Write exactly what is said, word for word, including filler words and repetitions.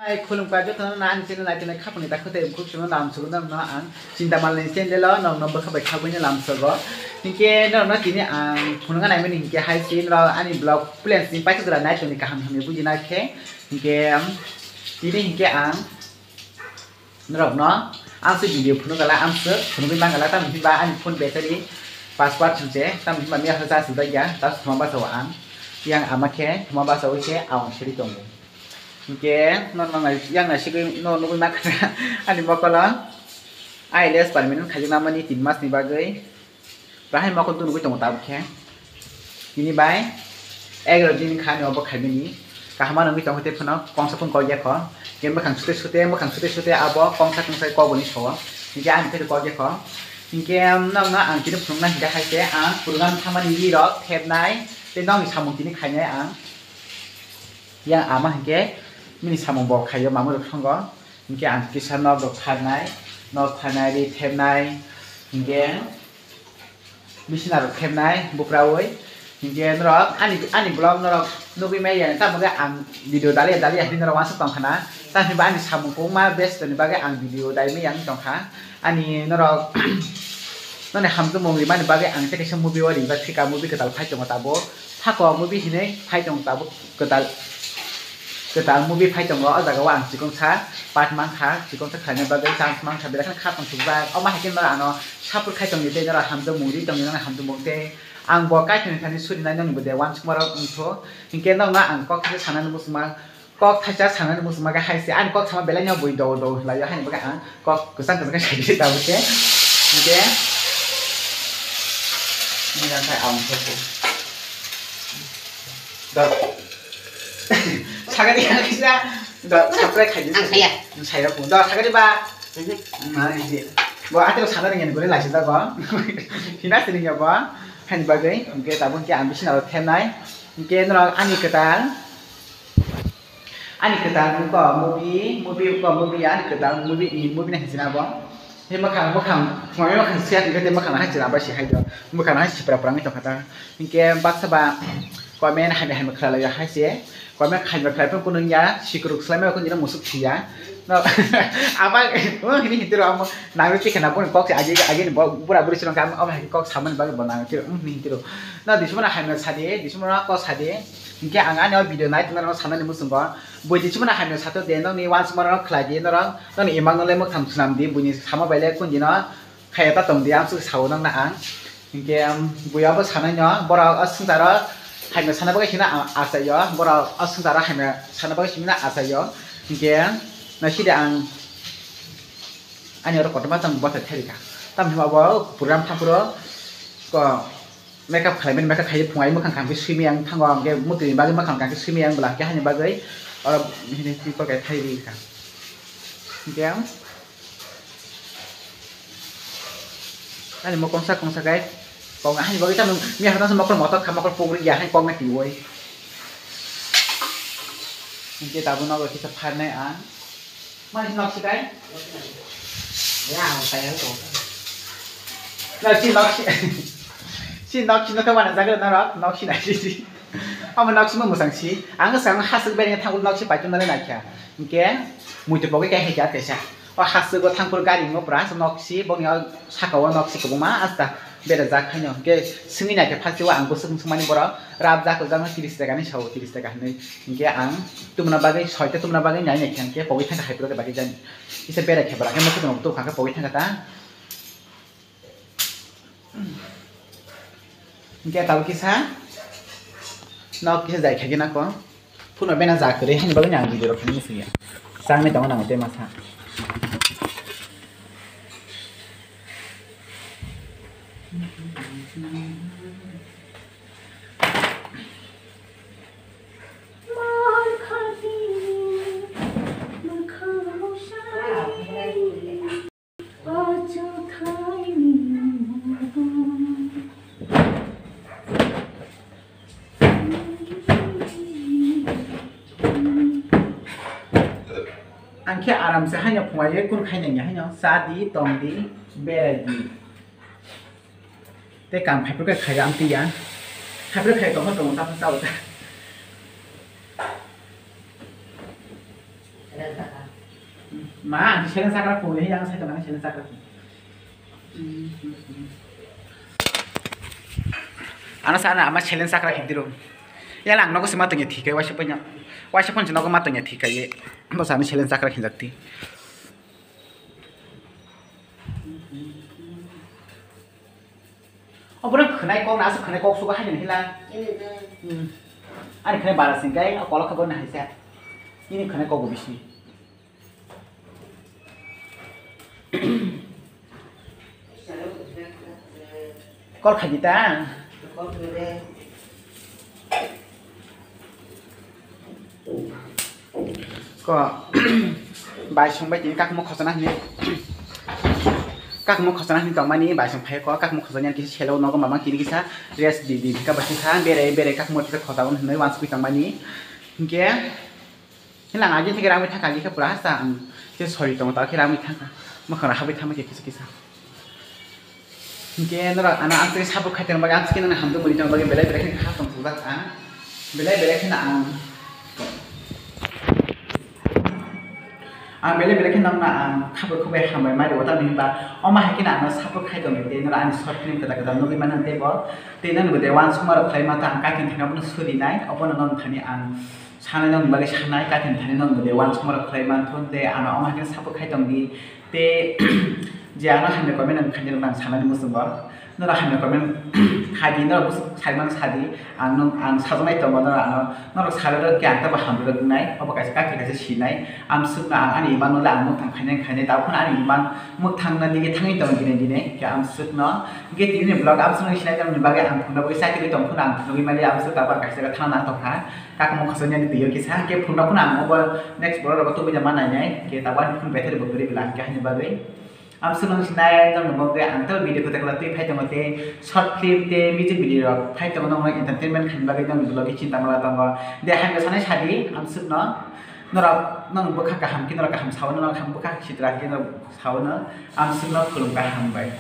Hai khulumkha jotono, ani channel naitongnai khapangni takhuk tei bukhuk chwngno lam sugo norokno ang Chintamalni channel o norokno bwkha bai khagwino lam sugo. Hinkhe norokno tini ang phunukna naimani hinkhe hai se norok ani vlog playlist ni paisa jora naitoni kaham hamya bujina khe hinkhe tini hinkhe ang norokno ang se video phunukala ang se phunugwi mangala tamni hinba ani phone battery password sumse tamni hinba miya hwsa swijak ya ta thoma basa o ang yang ama khe thoma basa o khe ang siri tongo. Hinkhe no, no, yang naisigwi no nugwi mankha ani mokolo I L S permanent khaijaknamani tin masni bagwi. Bahai mokol tunugwi tongo tabuk khe. Tini bai egaroh din kha ani obo khaimani. Kaham nungwi tongkha tei phano kongsa phano kok yakho. Khe mwkhang sute sute, mwkhang sute sute abo kongsa kongsa kokboni sao. Hinkhe ani khe kok yakho. Hinkhe nokno ang tini phunukna hinkhe hai khe ang purungan thamani rirok thepnai tei nokni samung tini khainai ang. Yang ama hinkhe bini samung bo khaio mamui rok thongo. Hinkhe ang kisa nok rok tharnai, nok tharnai, ri thepnai, hinkhe bisina rok thepnai bupraui. Hinkhe norok ani, ani vlog norok nugwi maya, tamo khe ang video daliya daliya hinwi norok uansuk tongkha na. Tamni ba ani samung kwbangma besto ni bagwi ang video dai maya wng tongkha. Ani norok noni hamjakmung rimani bagwi ang tei kaisa movie o rijak thika, movie kwtal phai tongo tabuk. Thako movie hinwi phai tongo tabuk kwtal, kwtal movie phai tongo. O jaga o ang chikon sa part mankha, chikon sa khlaina bagwi chance mankha, belai kheno kha tong thokjak. Omo hai khe norok ano support khai tongdi tei norok hamjakmung ri tongdi, noni hamjakmung tei ang bo kaitor ni thani surinai noni bo de uansukma rok wngkho. Hinkhe nokno ang kok kisa sanani muchungma. Kok thaisa sanani muchungma khe hai se, ani kok sama belai no bui do do lai o, haini bagwi ang kok kwchang kwchang khe sai se tabuk khe. Hinkhe nini ang khai ang khe bo. Do. Sakani ang kisa do, subscribe khai di. Ang saya. Saya pun do, sakani ba. Mhm. Mane di. Bo atero sanani ngeni gole lai se da bo. Hina sini ya bo. Haini bagwi hinkhe tabuk khe ang bisina ro thepnai. Hinkhe norok ani kwtal. Ani kwtal wngkha movie, movie wngkha movie, ani kwtal movie, movie nai hinwi sinabo. He mwkhang, mwkhang, mwkhang, mwkhang siya hinkhe tei mwkhang hai chwla bai si hai do. Mwkhang hai sipra phrangwi tongkha ta. Hinkhe baksa ba comment hamya hamya khlai laio hai se. Comment hamya khlai phano kunu wngya, sikruk swlai maya kunu musuk thiya. No, aba, oh, hini hintiro amo nangwi tikhe na boni kok se agi, agi ni bo, bura buri sirong khe amo hai kok samani bagwi bo nangwi tiro, hmm, hini hintiro. No, disumana hamya sadi, disumana kok sadi. Hinkhe ang ani o video nai tongna no sanani muchungo. Buini chimano hamya sato de, nokni uansukma rok khlai di norok. Nokni imang nole mwkhang swnam di, buini sama bai le kun dino khaya ta tong di, amsuk sao nokna ang. Hinkhe, um, bui abo sanai no, borok o swngcharo hamya sana bagwi hino a-, achaio, borok o swngcharo hamya sana bagwi hino achaio. Hinkhe, naisidi ang ani oro kotorma tang bwthai thairikha. Tamni hwnba bo program thaphuro ko Makeup khlaimani, makeup khaidi phungai mwkhang kaham khe swimai ang thango, hwnkhe mwtwini bagwi mwkhang kaham khe swimai ang bwla, hwnkhe haini bagwi oro hini pimple kaisa thai ri kha. Hwnkhe ani mo kongsa kongsa khe kok haini bagwi tamo miya hwnba mokol motok kha, mokol pugri ya, haini koknai twiwi. Hwnkhe tabuk nogo kisa pharnai ang. Mani nok si kai? Ya, ang sayang ko. Na si nok si. Si nok si nok mana jaga norok nok si nai si. Amo nok si mo musang si. Ang sang hasuk beri thangul nok si paitu nale naikha. Hwnkhe muitu pogwi kai hai jat kaisa. O hasuk go thangpur gari ngo pra nok si bokni o saka o nok si kubuma asta bera jak khaino. Hwnkhe swngwi naikha phasi o ang bwswk swngmani borok rap jak jak no tris taka ni sao tris taka hinwi. Hwnkhe ang tumna bagwi soita tumna bagwi nai nai khe hwnkhe pogwi thangkha hai bagwi jani. Kisa berai khe bwla khe mokhe tongma tubukha khe pogwi thangkha ta. Hwnkhe tabuk kisa nok kisa jai khaikhe nako. Phunukno bena ja kwrwi hani bagwi ang video rok phunuknwi singya. Changni tongo nang tei masa. Ang khe aram se haino phungai ye kun khainai ni haino cha di, tong di, berai di. Tei kam phaiphru khe khaija amtwi ya. Phaiphru khai tongma tongo ta phasa ta. Ma, ang challenge sakra phone, ang sai tong, ang challenge sakra phone. Ano sa na ama challenge sakra khintiro. Ya lang nogo sima tongya thikai, waisa panya. Waisa panya nogo ma tongya thikai ye. Bo sa ni challenge sakra khinjakti. Obo no khwnai kok na, aswk khwnai kok sugo haino hila. Ini de. Hmm. Ani khwnai bara sing kai, o kolok khe bo na haisa. Ini khwnai kok bo bisi. Kol khaji ta. Ko, bai song bai tini kakmo khosona hini. Kakmo khosona hini tongmani, bai song phai ko, kakmo khosona kisa selo nogo mama kini kisa rest di di ka basi kha, bere bere kakmo kisa khosa on hinoi wansukui tongmani. Hinkhe, hilang agi theke rangwi thangkha, agi khe pura hasta ang khe sori tongo, ta khe rangwi thangkha, mokhang habwi thangma khe kisa kisa. Hinkhe norok ano ang tei support khai tongma bagwi, ang tei nang hamjak mani tongma bagwi belai belai khe kha tong thokjak ang. Belai belai khe ang, ang belai belai khe nokno ang khabai khubai hambai mari o, tamni hinba omo hai khe ano support khai tongdi tei norok ani short film kwtal kwtal nugwi mano tei bo tei nang bo de wansukma rok khlai mantha ang kaitor thani abono surinai, obono nokni thani ang sanai nokni bagwi sanai, kaitor thani nokni bo de wansukma rok khlai mantha tei ano omo hai khe support khai tongdi. Tei je ano hamya comment ang khaina rwkna ang sanani muchungo, norok hamya comment khai di, norok bwswk saimano sa di, ang nwng, ang sajaknai tongo, norok ano, norok salai rwk khe ang teibo hamya rwknai, obo kaisa kaitor kaisa sinai, amswkno ang ani imang nole ang mwthang khainai khainai, tabuk phano ani imang mwthangna dige thangwi tongo dine dine, khe amswkno, hwnkhe tini ni vlog amswkno sinai tongmani bagwi ang phunukna bagwi chakirwi tong phano ang phunugwi mali, amswk tabuk ang kaisa jaga thangna nang tongkha. Kakmo khosongyani twi o kisa, hwnkhe phunukno phano ang obo next borok rogo tubui da ma nainai, hwnkhe tabuk ani phone battery bo kwrwi bwla hwnkhe haini bagwi. Amswkno sinai nokni bagwi ang tei video kwtal kwtal twi phai tongo tei short film tei music video rok phai tongo nokno entertainment khaini bagwi nokni vlog khe chinta mala tongo. De haino sanai sadi amswkno norok nokni bwkha kaham khe norok kaham sao, norok kaham bwkha sitra khe norok sao no amswkno khulumkha hambai.